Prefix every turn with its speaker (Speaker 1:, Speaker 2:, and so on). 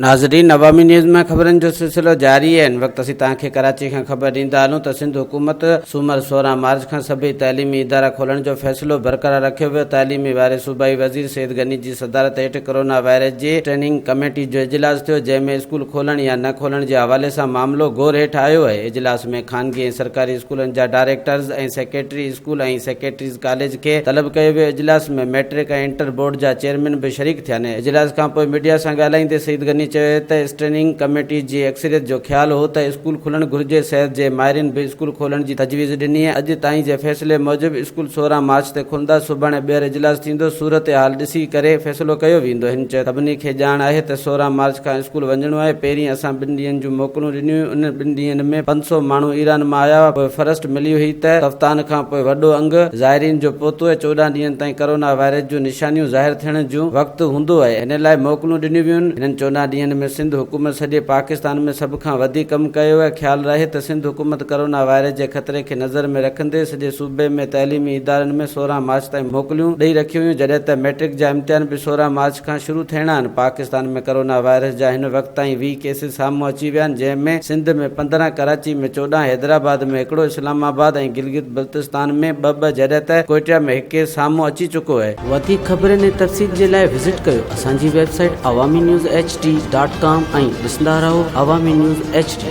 Speaker 1: ناظرين عوامي نيوز ۾ خبرن جو سلسلو جاري آهي هن وقت اسين توهان کي ڪراچي کان خبر ڏيندا هلون ته سنڌ حڪومت سومر 16 مارچ کان سڀئي تعليمي ادارا کولڻ جو فيصلو برقرار رکيو ويو تعليمي واري صوبائي وزير سيد غني جي صدارت هيٺ ڪرونا وائرس جي اسٽينڊنگ ڪميٽي جو اجلاس ٿيو جنهن ۾ اسڪول کولڻ يا نه کولڻ جي حوالي سان معاملو غور هيٺ آيو آهي اجلاس ۾ خانگي ۽ سرڪاري اسڪولن جا directors ۽ secretary school ۽ secretaries college کي طلب ڪيو ويو، اجلاس ۾ ميٽرڪ ۽ انٽر بورڊ جا چيئرمين به شريڪ ٿيا. اجلاس کانپوء ميڊيا سان ڳالهائيندي سعيد غني چيو ته اسٽينڊنگ ڪميٽي جي اڪثريت جو خيال هو ته اسڪول کلڻ گهرجي، صحت جي ماهرين به اسڪول کولڻ جي تجويز ڏني، اڄ تائين جي فيصلي موجب اسڪول 16 مارچ تي کلندا، سڀاڻي ٻيهر اجلاس ٿيندو، صورتحال ڏسي ڪري فيصلو ڪيو ويندو، هن چيو ته سڀني کي ڄاڻ آهي ته 16 مارچ کان اسڪول وڃڻو آهي، پهرين اسان ٻن ڏينهن جون موڪلون ڏنيون هيون، انهن ٻن ڏينهن ۾ 500 ماڻهو ايران مان آيا هئا، پوء فرسٽ ملي هئي ته تفتان کان پوء وڏو انگ زائرين جو پهتو ۽ 14 ڏينهن تائين ڪرونا وائرس جون نشانيون ظاهر ٿيڻ جون وقت هوندو آهي ان لاء موڪلون ڏنيون ويون هنن 14 ڏينهن ۾ سنڌ حڪومت سڄي پاڪستان ۾ سڀ کان وڌيڪ ڪم ڪيو آهي خيال رهي ته سنڌ حڪومت ڪرونا وائرس جي خطري کي نظر ۾ رکندي سڄي صوبي ۾ تعليمي ادارن ۾ 16 مارچ تائين موڪليون ڏئي رکيون هيون جڏهن ته ميٽرڪ جا امتحان به 16 مارچ کان شروع ٿيڻا آهن پاڪستان ۾ ڪرونا وائرس جا هن وقت تائين 20 ڪيسز سامهون اچي ويا آهن جنهن ۾ سنڌ ۾ 15، ڪراچي ۾ 14، حيدرآباد ۾ هڪڙو، اسلام آباد ۽ گلگت بلتستان ۾ ٻه ٻه جڏهن ته ڪوئٽيا ۾ هڪ ڪيس سامهون اچي چڪو آهي. وڌيڪ خبرن ۽ تفصيل جي لاء وزٽ ڪيو اسان جي website Awami news H D dot com ۽ ڏسندا رهو عوامي نيوز ايڇ ڊي.